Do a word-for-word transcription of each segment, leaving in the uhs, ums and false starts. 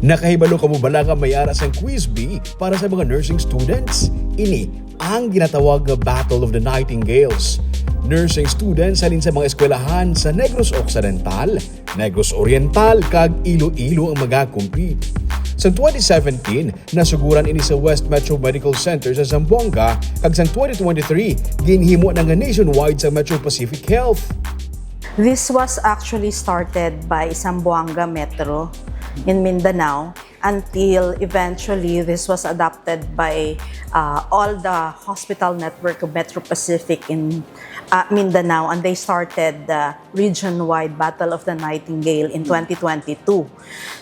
Nakahibalo ka mo bala nga may ara sang quiz bee para sa mga nursing students? Ini ang ginatawag nga Battle of the Nightingales. Nursing students halin sa mga eskwelahan sa Negros Occidental, Negros Oriental, kag Iloilo ang magakompete. Sa twenty seventeen, nasuguran ini sa West Metro Medical Center sa Zamboanga, kag sang twenty twenty-three, ginhimo na nga nationwide sa Metro Pacific Health. This was actually started by Zamboanga Metro in Mindanao, until eventually this was adopted by, uh, all the hospital network of Metro Pacific in, uh, Mindanao, and they started the region-wide Battle of the Nightingale in twenty twenty-two.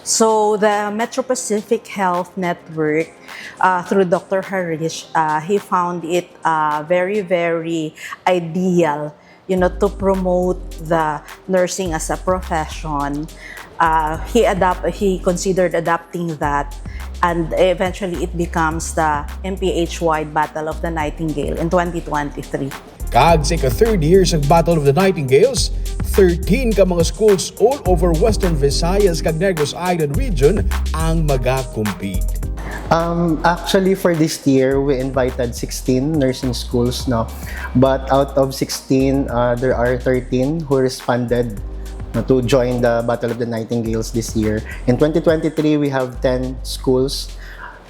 So the Metro Pacific Health Network, uh, through Doctor Harish, uh, he found it, uh, very, very ideal, you know, to promote the nursing as a profession. Uh, he adapt, he considered adapting that, and eventually it becomes the M P H-wide Battle of the Nightingale in twenty twenty-three. Kag sa ika-third year sang Battle of the Nightingales, thirteen ka mga schools all over Western Visayas kag Negros Island region ang magakompete. Um, actually, for this year, we invited sixteen nursing schools, no? But out of sixteen, uh, there are thirteen who responded, no, to join the Battle of the Nightingales this year. In twenty twenty-three, we have ten schools,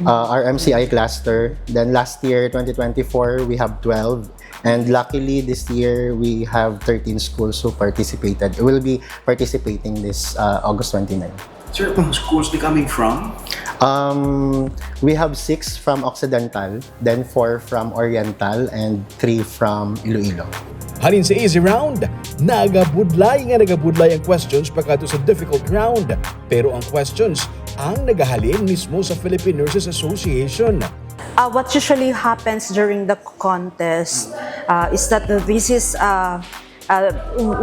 uh, R M C I cluster. Then last year, twenty twenty-four, we have twelve. And luckily, this year, we have thirteen schools who participated, will be participating this, uh, August twenty-nine. Sir, itong schools they coming from? Um, we have six from Occidental, then four from Oriental, and three from Iloilo. Halin sa easy round, nagabudlay nga nagabudlay ang questions pagkadto sa difficult round. Pero ang questions ang nagahalin mismo sa Philippine Nurses Association. Uh, what usually happens during the contest, uh, is that this is, uh, uh,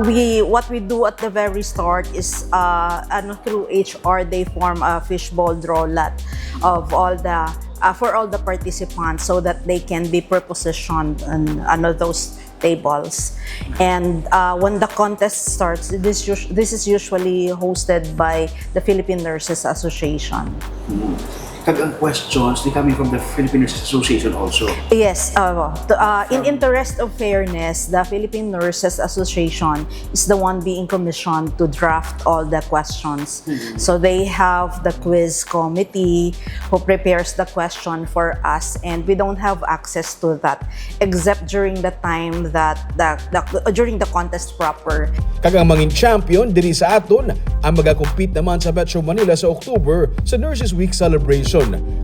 we, what we do at the very start is, uh, ano, through H R, they form a fishbowl draw lot of all the, uh, for all the participants so that they can be prepositioned on, ano, those tables. And, uh, when the contest starts, this us-, this is usually hosted by the Philippine Nurses Association. Mm. Kag ang questions, they coming from the Philippine Nurses Association also? Yes, uh, to, uh, in interest of fairness, the Philippine Nurses Association is the one being commissioned to draft all the questions. Mm. So they have the quiz committee who prepares the question for us, and we don't have access to that except during the time that the, the, during the contest proper. Kag ang mangin champion diri sa aton ang magakompete naman sa Metro Manila sa October sa Nurses Week celebration.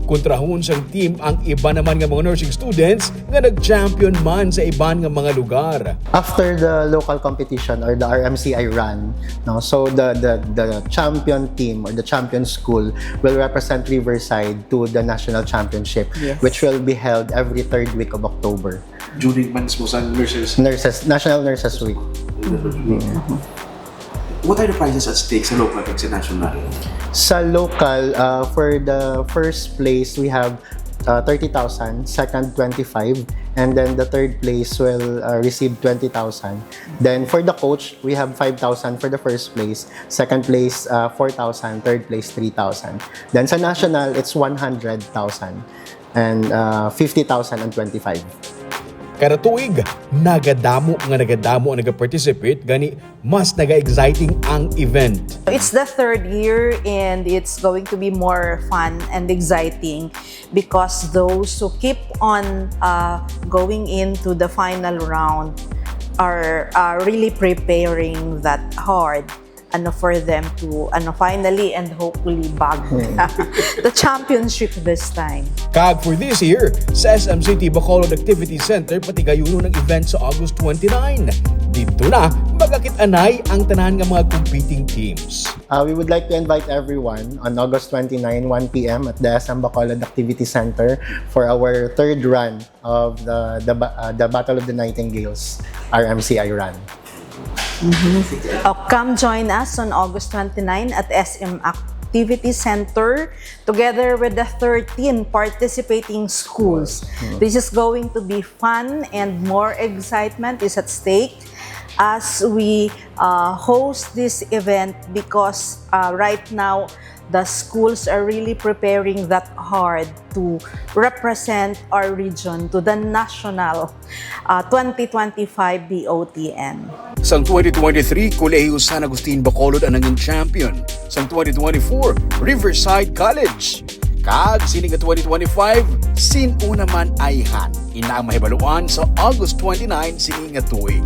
Kontrahon sang team ang iba naman nga mga nursing students nga nag-champion man sa iban nga mga lugar. After the local competition or the R M C I run, no, so the, the, the champion team or the champion school will represent Riverside to the national championship, yes, which will be held every third week of October. During man mismo sa nurses? Nurses, National Nurses Week. Mm-hmm. What are the prizes at stake sa local kag sa national? Sa local, uh, for the first place, we have, uh, thirty thousand, second, twenty-five, and then the third place will, uh, receive twenty thousand. Then for the coach, we have five thousand for the first place, second place, uh, four thousand, third place, three thousand. Then sa national, it's one hundred thousand. And, uh, fifty thousand and twenty-five. Kada tuig, nagadamo nga nagadamo ang nagaparticipate, gani mas naga-exciting ang event. It's the third year and it's going to be more fun and exciting because those who keep on, uh, going into the final round are, uh, really preparing that hard, ano, for them to, ano, finally and hopefully bag the championship this time. Kag for this year, sa S M City Bacolod Activity Center, patigayunon ang event sa August twenty-nine. Didto na magakit-anay ang tanan nga mga competing teams. Uh, we would like to invite everyone on August twenty-nine, one P M at the S M Bacolod Activity Center for our third run of the, the ba-, uh, the Battle of the Nightingales R M C I run. Mm-hmm. Oh, come join us on August twenty-nine at S M Ac-, Activity Center together with the thirteen participating schools. This is going to be fun and more excitement is at stake as we uh, host this event because uh, right now the schools are really preparing that hard to represent our region to the national uh, twenty twenty-five B O T N. Sang twenty twenty-three, Kolehiyo San Agustin Bacolod ang nangin champion. Sang twenty twenty-four, Riverside College. Kag sini nga twenty twenty-five, sin-o naman ayhan. Ina ang mahibaluan sa August twenty-nine sini nga tuig.